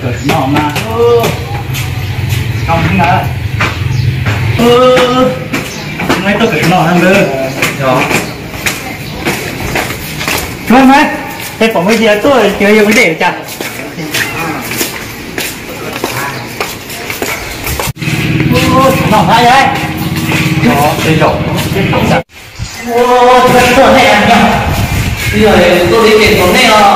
Kawm no mas, no na, no tuaj kawm no na. Tsuav mas, tej pom muaj ib tug tuaj ces yog ua dej cas. No hab yog, tej zaum, tuaj nej, yog tuaj li ces tuaj nej os.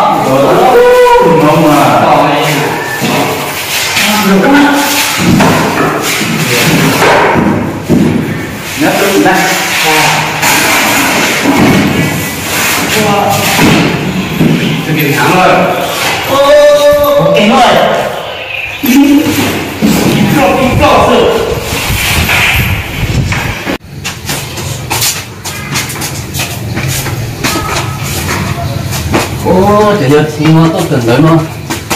Ua, cov yog txiv no tuaj kawm ntawv no,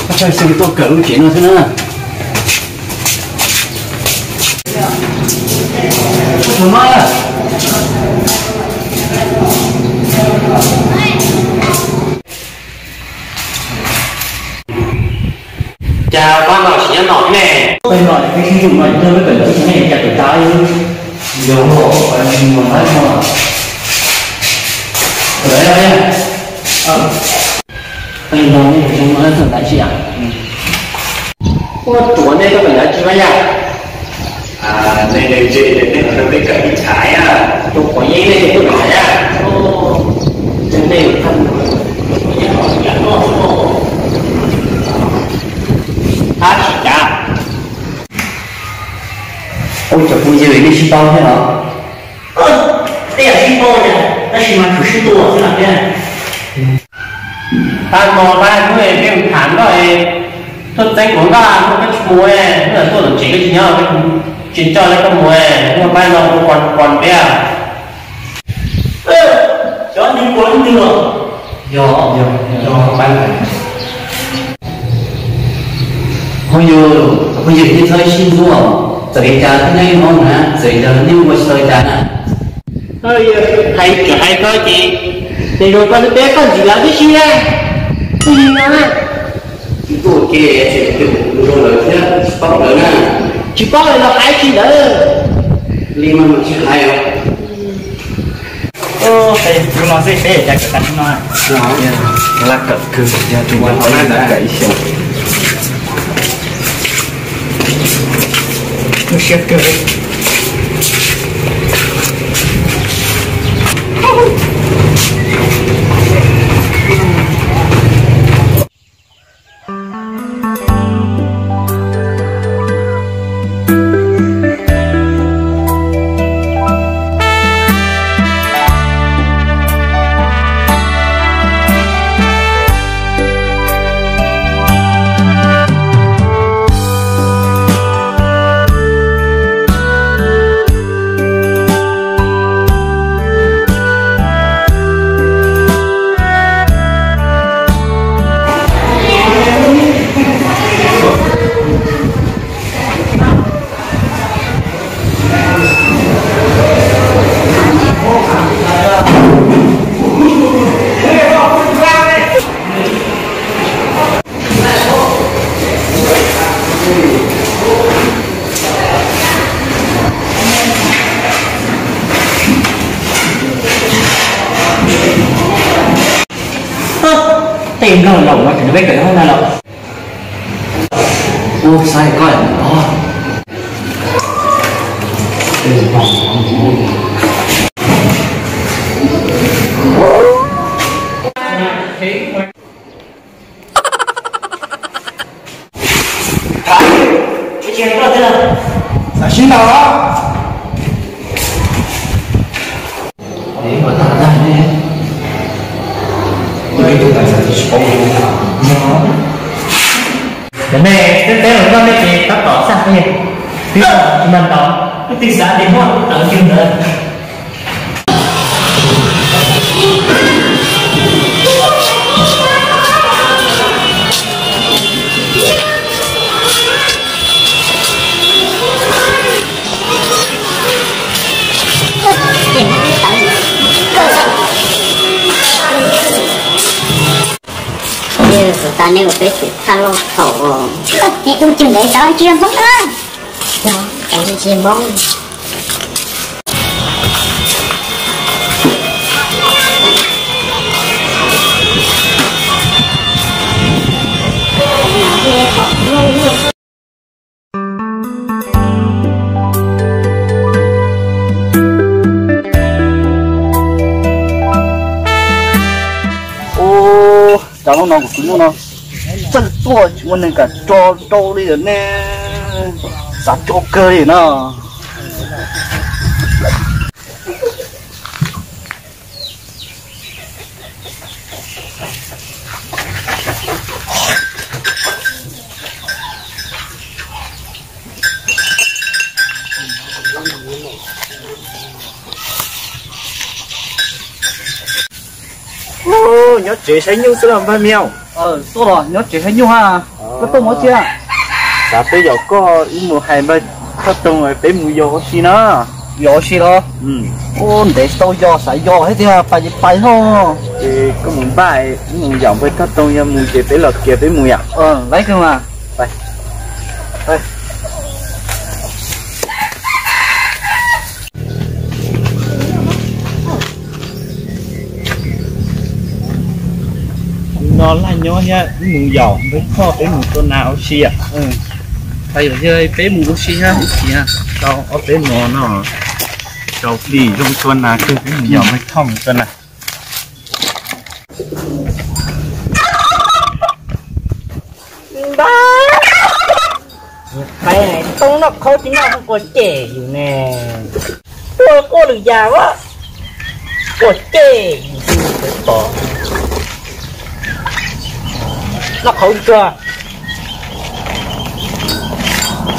koj txhaj xyoo tuaj kawm lub tsev no xwb na. Cas pab no tsis nyob no ne? Peb no peb sib ntsug no, yog peb kawm ntawv tsis ne, cas kawm tas. Yog, mus no, mus no. Peb no nej zoo no txog ntawd tsis? Ua, tuav nej tuaj kawm ntawv tsis mas yog? Nej nyob ze nej los nrog peb kawm ib tsam na. Tus qhov yeeb nej tuaj kawm ntawv na. Tab sis cas, ua, cov phooj ywg, nej sib paub thiab los? Tej yam sib paub, tab sis mas tsuas sib ntuas xwb na thiab. Pab no pab hnub peb mus tham noj, tuaj txeeb kuv noj, hnub peb tsis mus, hnub tuaj tom tsev peb tsis nyob, peb tsis coj li koj mus, hnub pab no kuv pom pom peb. Cov nws pom leej twg los? Yog, yog, yog pab. Phooj ywg, phooj ywg nej txhob sib ntxub, txawm li cas thiab nej mob na, txawm li cas nej ua tsis tau li cas na. Hais tseem hais koj ces, ces zoo koj twb peb koj ntxiv lawv tib si na. Phooj ywg no na, tsis tuaj ua ke, tseem hais tias kuv zoo lawm thiab tsis paub lawv na. Tsis paub los hais tsis ntawd. Li mas tsis hais os. Lub no xwb peb cas kawm tag no. Laj kawm kawg, yog tus no laj kawm ib xyoos. Lub siab kawg. Tej nplog laus no tseem peb kawm hoob na los. Ub, saib koj os. Xav sib ntaus los? Cov nej teb teb los koj nej ces tab tom xaj peb, twb tsis mag ntaus, twb xav tias muaj tawv yug ntawd. Tas nej ua peb xwm txhaj loj thaum ces tus cwg ntev tau tsis Hmoob na. Yog, tsis Hmoob. Ua cas lub no kuv xav muaj no txawj tuaj tsis muaj neeg kam tso rau li ne, xav tso kawg li no. Nyob tsev saib nyuj xwb los npawg Miaus. Tuaj los nyob tsev saib nyuj ha. Koj tuaj mus tsi? Xav peb yaum koj wb mus hais npawg Thoj Toog peb mus yos ua si na. Yos ua si los? Ua ntev tsis tau yos, xav yos thiab tiag, pais ces pais no. Ces koj mus npaj, wb mus yaum npawg Thoj Toog, yog mus ces peb los kiag peb mus yom. Laib kawg mas. No laj nyob thiab, wb mus yaum npawg Thoj peb mus tua nas ua si. Yog peb mus ua si thiab, ib chim tau ob peb hmo no, rau plig zoo tua nas kawg, wb mus yaum npawg Thoj mus tua nas. Npawg, peb toob noj qhaub tsis noj quav cem yus ne. Tuaj quaj lwm yam a, quav cem yus xwb pom. Noj qhaub tsuag.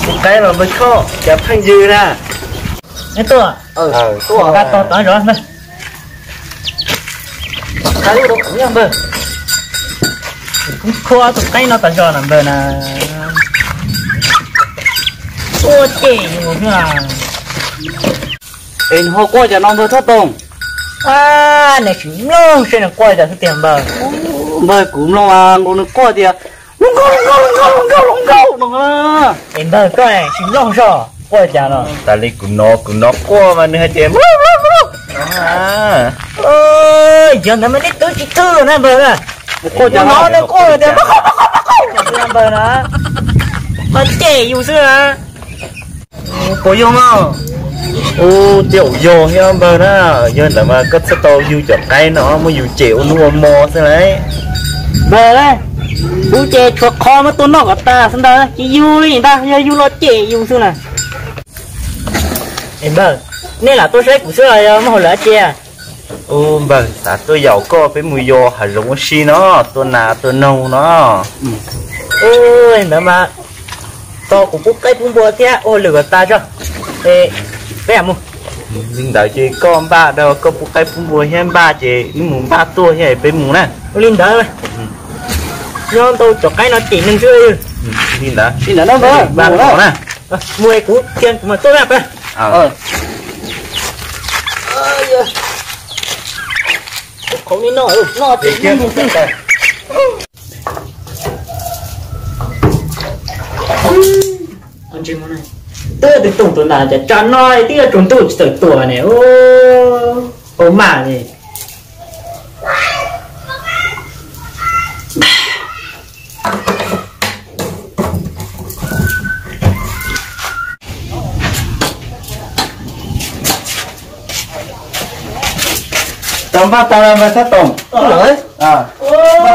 Tus qaib los npawg Thoj cas pheej yws na. Tuaj, tuaj tog tod zov npawg. Qhaib ub rau kuv npawg. Kuv khua tus qaib no tas zog na npawg na. Quaj cem yus xwb na. Es nws ho quaj cas no npawg Thoj Toog? Nws tsis mloog seb nws quaj cas xwb tiag npawg. Npawg kuv mloog mas nkaus nws quaj tias, Lub nkauj, lub nkauj, lub nkauj, lub nkauj, lub nkauj no. Es npawg koj tsis mloog zog quaj cas no. Tas li kuv no, kuv no quaj mas nws hais tias, Yog ntawd mas nej twb tsis twg na npawg na. Quaj cas no nws quaj tias, Npawg na, quaj cem yus xwb na. Puas yog mas? Ua cas yog thiab npawg na, yog ntawd mas koj txhob tau yug cov qaib no muab yus cem ua hnub ua hmo xwb lauj. Npawg, kuv ces tshuav qhov muab tua noj kom tas xwb ntag, tsis yug li ntag, yog yug los cem yus xwb na. Es npawg, nej lam tuaj saib kuv xwb los yog muaj hauj lwm dab tsi? Ua npawg, xav tuaj yaum koj peb mus yos hav zoov ua si no, tua nas tua noog no. Ua ntawd mas tau kuv pub qaib pub npua thiab ua hauj lwm kom tas tso, es peb mus. Li ntawd ces koj npaj rau koj pub qaib pub npua thiab npaj ces wb mus npaj tuaj thiab peb mus na. Ua li ntawd, nyob ntau cov qaib no cem neeg xwb. Li ntawd, li ntawd npawg, npaj mus na. Mus es kuv cia kuv mam tuaj na npawg. Qhov no noj, noj ces mus xwb. Twb twb tus tus ntawd cas tsa no twb yuav tsaus ntuj tsis tawm tuaj ne. Ua maj li. Tau npaj tau lawm npawg Thaj Toom. Npaj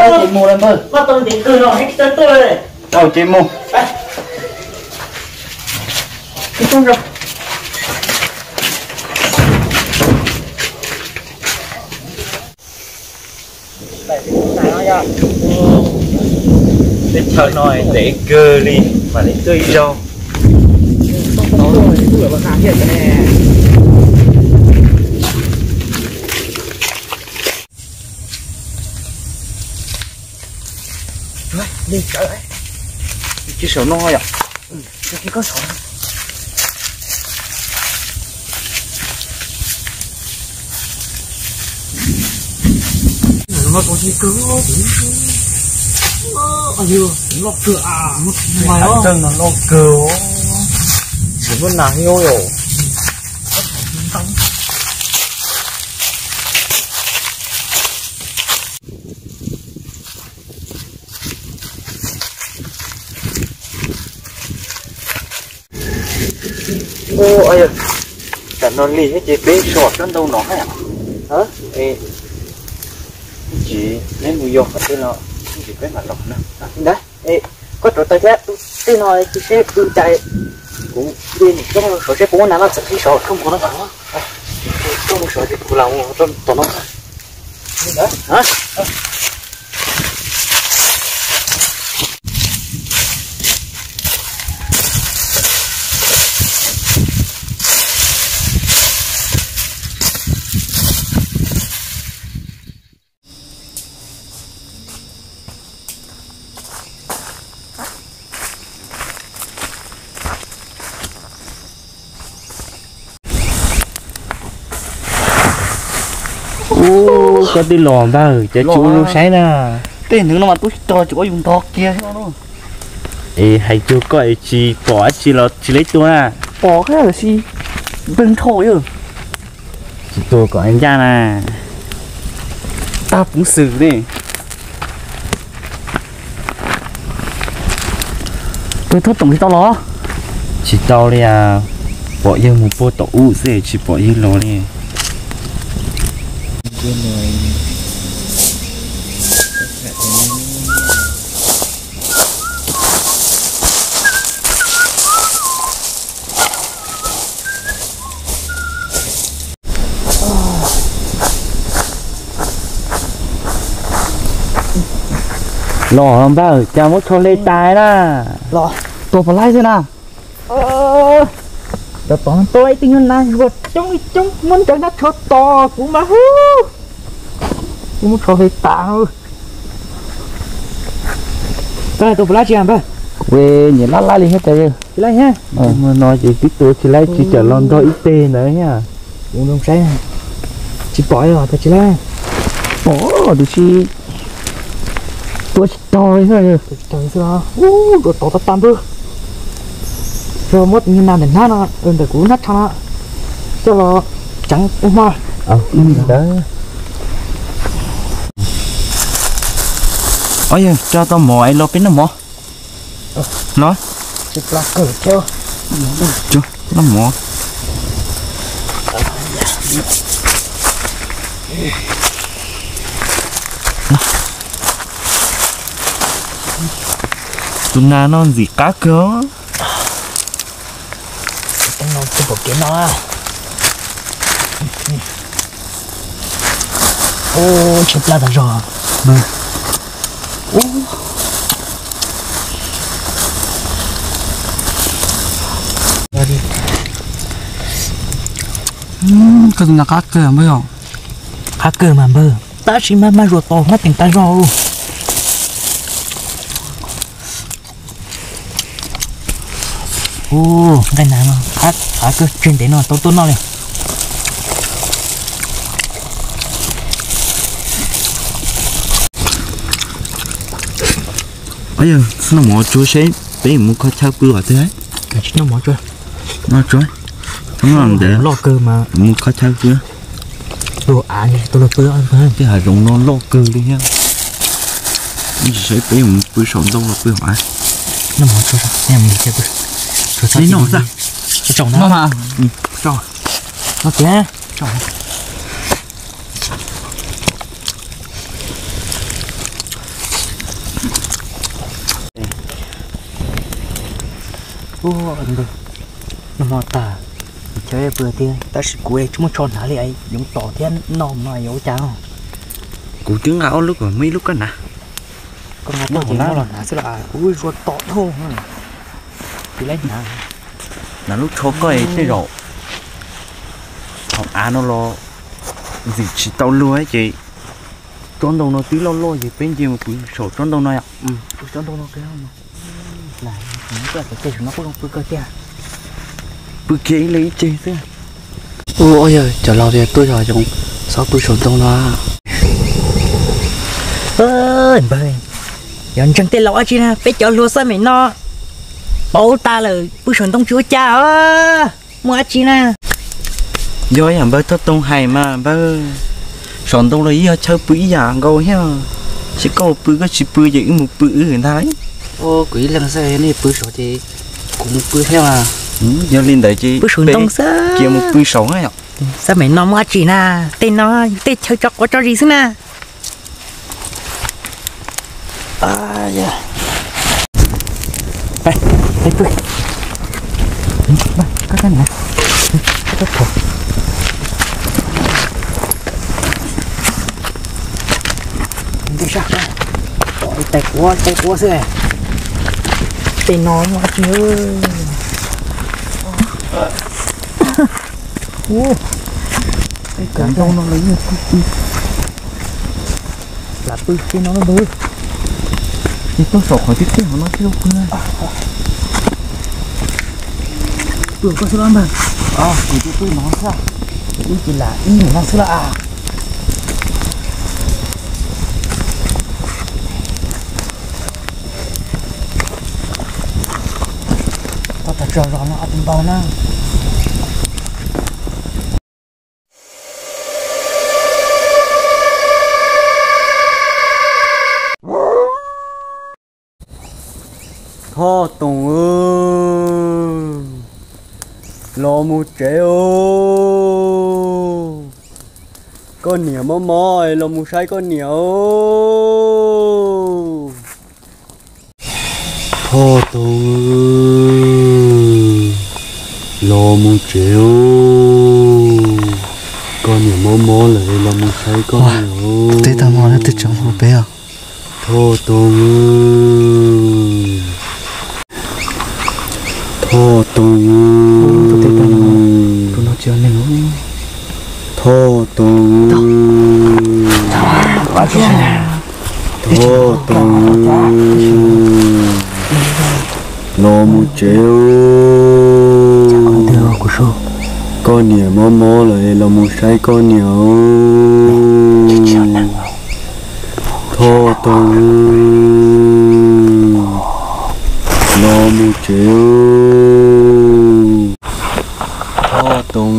tau ces mus lawm npawg. Npaj tau ntev kawg no tsis tau tuaj li. Tau ces mus. Teb chaws no ntev kawg li, mam li tuaj ib zaug. Tsis saum no yom. Loj kawg, loj kawg. Tseem muaj nas nyob yom. Ua, tam no lig ces peb so tsob ntoo no hab. Tsis, neb mus yog qhov twg los tsis, peb mam los na. Ntawd, koj rauv taws thiab, tus tij no cia seb pw cas, kuv li mus coob saud seb puas muaj nas no txawm qhib saud. Koj mus saud ces kuv los tom no. Ub, koj twb los npawg, cov tsis ua zoo saib na. Tej ntawd no mas tub tsis tau, tsis ua yus ntog kiag xwb no. Es hais cuag koj es tsis pom dab tsi los tsis lab tua na? Pom thiab los sis npleeg dhau yog. Tsis tua kom ncaj na. Tag puv xwm ne. Peb thob toom tsis tau los? Tsis tau li as, pom yawg mus puag tom ub xwb tsis pom yawg los li. Los npawg, cas muab tsho hle tas na. Los tua puas laib xwb na. Cov tod tua ib tug nyuag nas zuag coob li coob, muab ntsaws nab tsho tos kuv mas hu. Kuv muab tsho hle tas. Koj tua puas laib tsis npawg? Kuv nyiam lab lab li thiab tas. Tsis laib thiab. No ces twb tua tsis laib tsis txawm los nrog ib teg ntawd thiab. Kuv saib tsis pom os, tsis laib. Pom tiam sis tua tsis tau li xwb. Tua tsis tau li xwb los. Ub, tua tod tag tag npawg. Yog muab tus nyuag nas ntawm hnab no, ntawm kuv hnab tsho no coj los tseev ua hmo. Ob yawg, tso tau mov es los peb noj mov. Los. Noj mov. Tus nas no ntxim qab kawg. Tshaib plab tas zog. Koj tus nas qab kawg npawg. Qab kawg mas npawg, tab sis mas maj zuag tau hmab teem tas zog. Ub, nqaij nas no qab kawg, tseg ntev no tau tuaj noj li. Noj mov tsuag seb peb mus kho chaw pw os twg. Noj tsuag, noj ntawd loj kawg mas mus kho chaw pw. Tej hav zoov no loj kawg li thiab. Tsis saib peb mus pw saum ntoo los pw hauv av. Noj xwb. Noj hmo tag, chaw pw tiag tab sis kuv tsis muaj tsho hnav li, yoov tos thiab noj no yuav ua cas. Kuv twb nqa ob lub kom muaj ib lub koj hnav. Koj nqa tau ces muab los hnav xwb los kuv zuag tom dhau. Tsis laib hnav. Hnav lub tsho koj tej zaum hauv av no los ntxim tsis tau luag ces tsob ntoo no twb loj loj ces peb nce mus pw saum tsob ntoo no yom. Pw kiag ib leeg ib ceg xwb. Ua yog cov laus tias tuaj yog yoov, txhob pw saum ntoo no. Npawg, Yog ntseeg tej laus dab tsi na, peb cov hluas xab meem no pauv tas lawm pw saum ntoo tsis ua cas os. Muaj dab tsi na? Yog ib yam npawg Thoj Toog hais mas npawg, saum ntoo los yog chaw pw ib yam nkaus thiab. Ces koj pw koj tsis pw ces wb mus pw wb ntag. Kuv ib leeg xwb, nej pw saud ces kuv mus pw thiab. Yog li ntawd ces pw saum ntoo xwb, cia mus pw saud na yom. Xab meem no muaj dab tsi na? Tej no tej chaw tso quav tso zis xwb na. Tais quav, tais quav xwb. Tej no muaj dab tsi? Ua, tej kav ntoo no los yeej pw, lam pw tej no na npawg. Ces tuaj saum qhov tiaj tiaj hauv no thiab pw. Pw koj xwb los npawg? Kuv twb pw no xwb, wb ces lam ib mus no xwb los. Koj tau tsaug zog no ob tug npawg na. Thoj Toog, los mus tsev os. Koj niam mob mob, los mus saib koj niam os. Thoj Toog, los mus tsev os. Koj niam mob mob lawm, los mus saib koj niam os. Tej tag hmo no twb tseem hu peb os. Thoj Toog, Thoj Toog, Thoj Toog, Thoj Toog, los mus tsev os. Koj niam mob mob lawm, los mus saib koj niam os. Thoj Toog, los mus tsev os. Thoj Toog.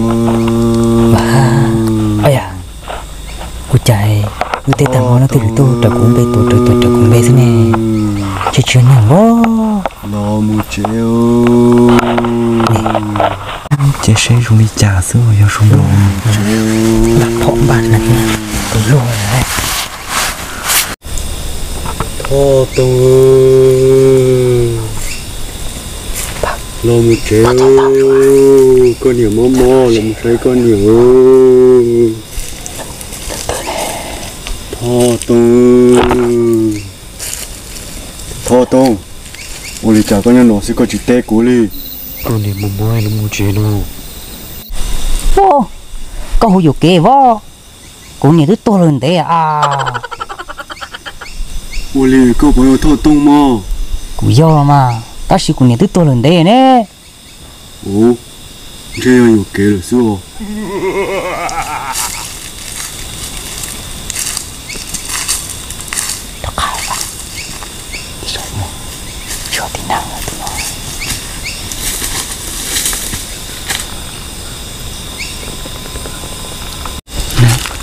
Ua cas wb tej tag hmo no twb lwm tuaj raws kuv npe tuaj raws tuaj raws kuv npe xwb ne? Tsis tsis yog neeg los? Los mus tsev os. Ces seb zoo li cas xwb, yog zoo los mus tsev os. Phom npaj na, tus luag lawm. Thoj Toog, los mus tsev os. Koj niam mob mob, los mus saib koj niam os. Thoj Toog, Thoj Toog, ua li cas koj nyob no xwb koj tsis teb kuv li? Koj niam mob mob, los mus tsev no. Koj hu yuam kev vov, kuv niam twb tuag lawm ntev a. Ua li koj puas yog Thoj Toog mog? Kuv yog los mas, tab sis kuv niam twb tuag lawm ntev ne. Ua, ntshe yog yuam kev lawm xwb os.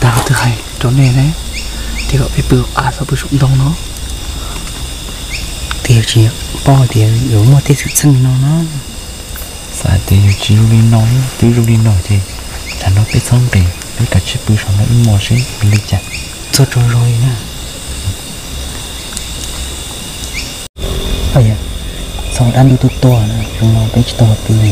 Tag twb hais rau nej ne, tias kom peb pw av txhob pw saum ntoo no. Tias tsis paub tias yuav muaj tej xwm txheej no no. Xav tias yus tsis zoo li no, twb zoo li no ces tsam no peb txhob nqis, peb kav tsij pw saum no ib hmos seb li cas. Txog tsaug zog li na. Txog dab ntuj tuaj tuaj, zoo no peb tsis tau pw li.